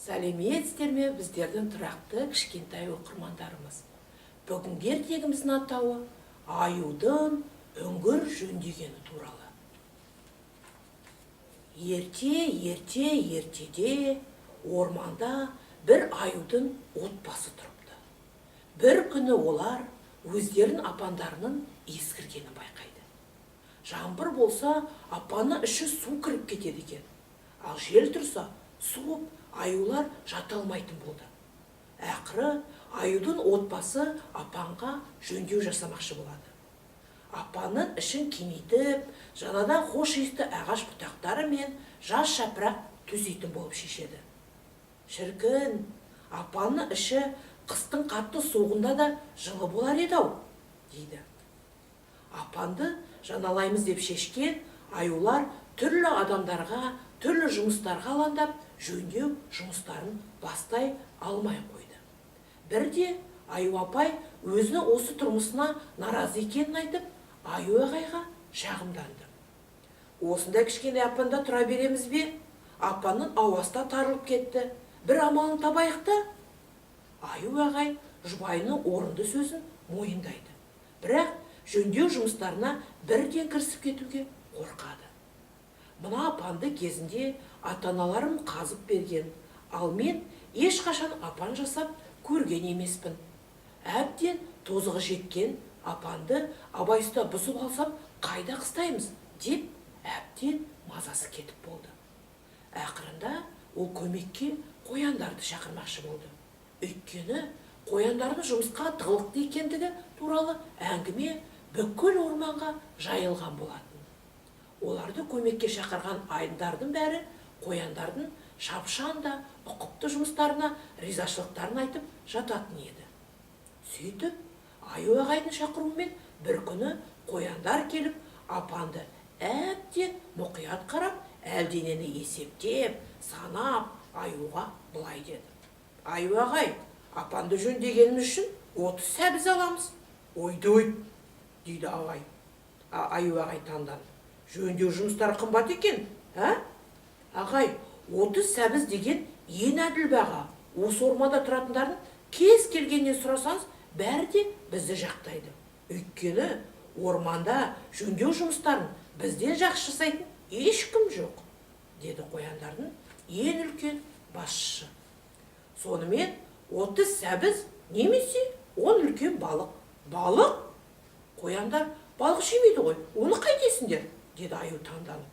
Сәлеметсіздер ме, біздердің тұрақты кішкентай оқырмандарымыз! Бүгінгі ертегіміздің атауы «Аюдың үңгір жөндегені туралы». Ерте, ерте, ертеде орманда бір аюдың отбасы тұрыпты. Бір күні олар өздерінің апандарының ескіргенін байқайды. Жаңбыр болса, апанның іші су кіріп кетеді екен. Ал жел тұрса, суып, аюлар жата алмайтын болды. Ақыры аюдың отбасы апанға жөндеу жасамақшы болады. Апанның ішін кеңейтіп, жаңадан хош иісті ағаш бұтақтары мен жас жапырақ төсейтін болып шешеді. «Шіркін, апанның іші қыстың қатты суығында да жылы болар еді-ау», – дейді. Апанды жаңалаймыз деп шешкен аюлар түрлі адамдарға, түрлі жұмыстарға алаңдап, жөндеу жұмыстарын бастай алмай қойды. Бірде аю апай өзінің осы тұрмысына наразы екенін айтып, аю ағайға шағымданды. «Осындай кішкене апанда тұра береміз бе? Апанның ауасы да тарылып кетті. Бір амалын табайық та». Аю ағай жұбайының орынды сөзін мойындайды, бірақ жөндеу жұмыстарына бірден кірісіп кетуге қорқады. «Мына апанды кезінде ата аналарым қазып берген, ал мен ешқашан апан жасап көрген емеспін. Әбден тозығы жеткен апанды абайсызда бұзып алсам, қайда қыстаймыз?» – деп әбден мазасы кетіп болды. Ақырында ол көмекке қояндарды шақырмақшы болды. Өйткені қояндардың жұмысқа тығылықты екендігі туралы әңгіме бүкіл орманға жайылған болатын. Оларды көмекке шақырған аюлардың бәрі қояндардың шапшаң да ұқыпты жұмыстарына ризашылықтарын айтып жататын еді. Сөйтіп, аю ағайдың шақыруымен бір күні қояндар келіп, апанды әбден мұқият қарап, әлденені есептеп, санап, аюға былай деді: «Аю ағай, апанды жөндегеніміз үшін 30 сәбіз аламыз». «Ойдой, – дейді ағай, аю ағай таңданып. – Жөндеу жұмыстары қымбат екен, ә?» «Ағай, 30 сәбіз деген ең әділ баға. Осы орманда тұратындардың кез келгеннен сұрасаңыз, бәрі де бізді жақтайды. Өйткені орманда жөндеу жұмыстарын бізден жақсы жасайтын ешкім жоқ», – деді қояндардың ең үлкен басшысы. «Сонымен, 30 сәбіз немесе 10 үлкен балық». «Балық? Қояндар балық жемейді ғой, оны қайтесіңдер?» – деді аю таңданып.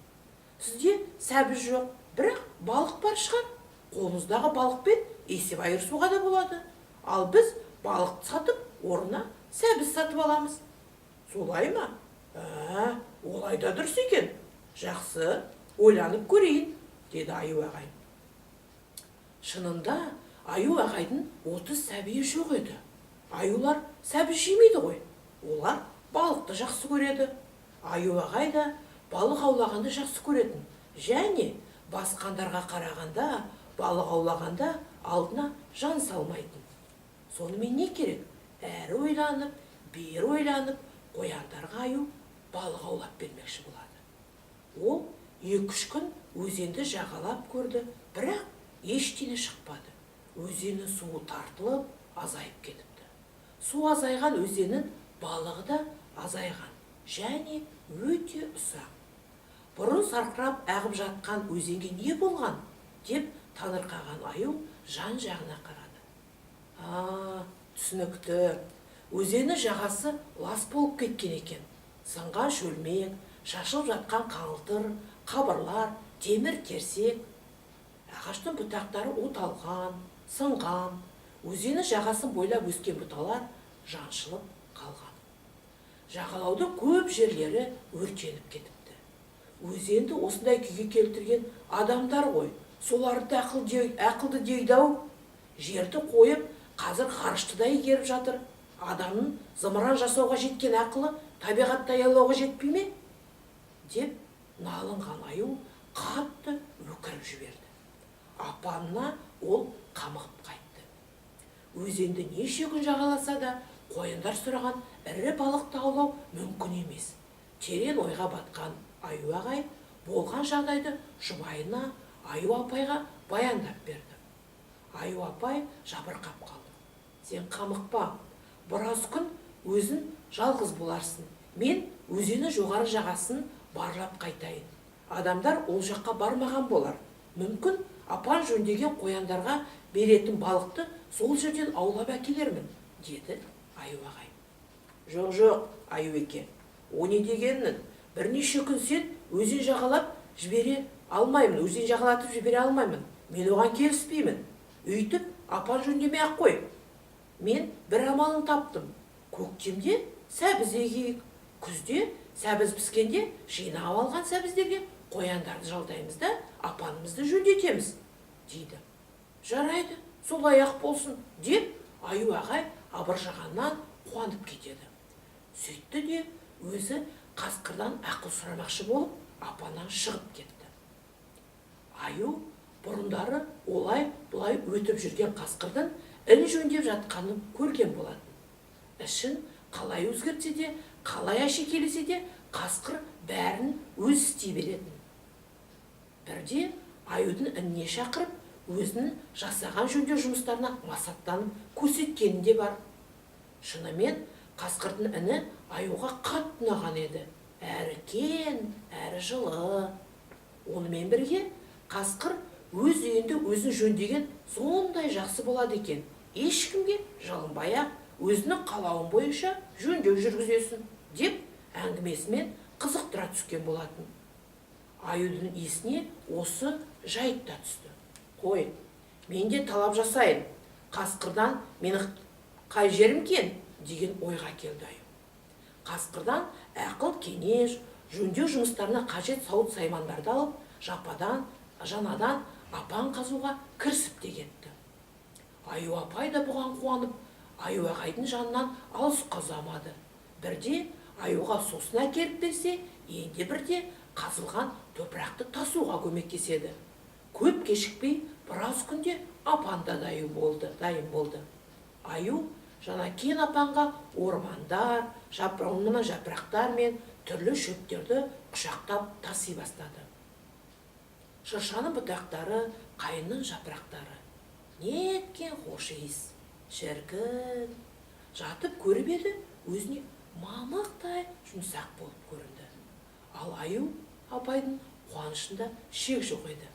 «Сізде сәбіз жоқ, бірақ балық бар шығар. Қолымыздағы балықпен есеп айырысуға да болады. Ал біз балықты сатып, орнына сәбіз сатып аламыз». «Солай ма? Ә, олай да дұрыс екен. Жақсы, ойланып көрейін», – деді аю ағай. Шынында, аю ағайдың 30 сәбиі жоқ еді. Аюлар сәбіз жемейді ғой, олар балықты жақсы көреді. Аю ағай да балық аулағанды жақсы көретін және басқандарға қарағанда балық аулағанда алдына жан салмайтын. Сонымен не керек, әрі ойланып, бері ойланып, қояндарға аю балық аулап бермекші болады. Ол 2-3 күн өзенді жағалап көрді, бірақ ештеңе шықпады. Өзеннің суы тартылып, азайып кетіпті. Су азайған, өзеннің балығы да азайған және өте ұсақ. «Бұрын сарқырап ағып жатқан өзенге не болған?» – деп таңырқаған аю жан жағына қарады. А, түсінікті. Өзеннің жағасы лас болып кеткен екен. Сынған шөлмек, шашылып жатқан қаңылтыр, қабырлар, темір терсек, ағаштың бұтақтары оталған, сынған. Өзеннің жағасын бойлап өскен бұталар жаншылып қалған. Жағалаудың көп жерлері өртеніп кетіпті. «Өзенді осындай күйге келтірген адамдар ғой, соларды ақылды дейді-ау. Жерді қойып, қазір ғарышты да игеріп жатыр. Адамның зымыран жасауға жеткен ақылы табиғатты аялауға жетпей ме?» – деп налынған аю қатты өкіріп жіберді. Апанына ол қамығып қайтты. Өзенді неше күн жағаласа да, қояндар сұраған ірі балықты аулау мүмкін емес. Терең ойға батқан аю ағай болған жағдайды жұбайына, аю апайға баяндап берді. Аю апай жабырқап қалды. Сен қамықпа, біраз күн өзін жалғыз боларсың. Мен өзені жоғары жағасын барлап қайтайын. Адамдар ол жаққа бармаған болар. Мүмкін, апан жөндеген қояндарға беретін балықты сол жерден аулап әкелермін, деді аю ағай. Жоқ, жоқ, Аюеке, о не дегенің? Бірнеше күн сен өзен жағалап жібере алмаймын, өзен жағалатып жібере алмаймын. Мен оған келіспеймін. Өйтіп апан жөндемей ақ қой. Мен бір амалын таптым. Көктемде сәбіз егейік. Күзде сәбіз піскенде жинап алған сәбіздерге қояндарды жалдаймыз да, апанымызды жөндетеміз, дейді. Жарайды, солай ақ болсын, деп аю ағай абыржығаннан қуанып кетеді. Сөйтті де өзі қасқырдан ақыл сұрамақшы болып, апаннан шығып кетті. Аю бұрындары олай бұлай өтіп жүрген қасқырдың ін жөндеп жатқанын көрген болатын. Ішін қалай өзгертсе де, қалай әшекейлесе де, қасқыр бәрін өзі істей беретін. Бірде аюдың ініне шақырып, өзінің жасаған жөндеу жұмыстарына масаттанып көрсеткені де бар. Шынымен, қасқырдың іні аюға қатты ұнаған еді. Әрі кең, әрі жылы. Онымен бірге қасқыр өз үйінде өзін жөндеген сондай жақсы болады екен. Ешкімге жалынбай ақ өзінің қалауын бойынша жөндеу жүргізесің, деп әңгімесімен қызықтыра түскен болатын. Аюдың есіне осы жайт та түсті. Қой, мен де талап жасайын. Қасқырдан мені қай жерім кем, деген ойға келді аю. Қасқырдан ақыл кеңес, жөндеу жұмыстарына қажет сауыт саймандарды алып, жападан, жаңадан апан қазуға кірісіп те кетті. Аю апай да бұған қуанып, аю ағайдың жанынан алысқа ұзамады. Бірде аюға сусын әкеліп берсе, енді бірде қазылған топырақты тасуға көмектеседі. Көп кешікпей, біраз күнде апан да дайын болды, дайын болды. Аю жаңа кең апанға ормандар, жапырағына жапырақтар мен түрлі шөптерді құшақтап таси бастады. Шыршаның бұтақтары, қайыңның жапырақтары. Неткен хош иіс, шіркін. Жатып көріп еді, өзіне мамықтай жұмсақ болып көрінді. Ал аю апайдың қуанышында шек жоқ еді.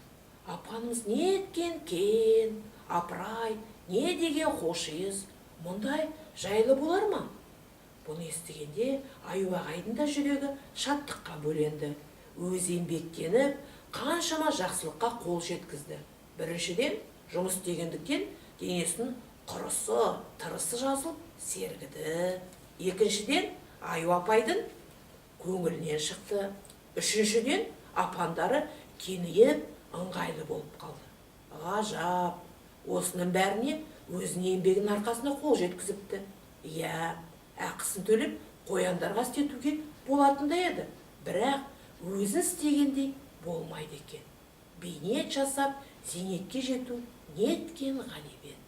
Апанымыз неткен кең, апырай, не деген хош иіс, мұндай жайлы болар ма? Бұны естігенде аю ағайдың да жүрегі шаттыққа бөленді. Өзі еңбектеніп, қаншама жақсылыққа қол жеткізді. Біріншіден, жұмыс істегендіктен денесінің құрысы, тырысы жазылып, сергіді. Екіншіден, аю апайдың көңілінен шықты. Үшіншіден, апандары кеңейіп, ыңғайлы болып қалды. Ғажап, осының бәріне өзінің еңбегінің арқасында қол жеткізіпті. Иә, ақысын төлеп қояндарға істетуге болатындай еді, бірақ өзін істегендей болмайды екен. Бейнет жасап, зейнетке жету неткен ғанибет.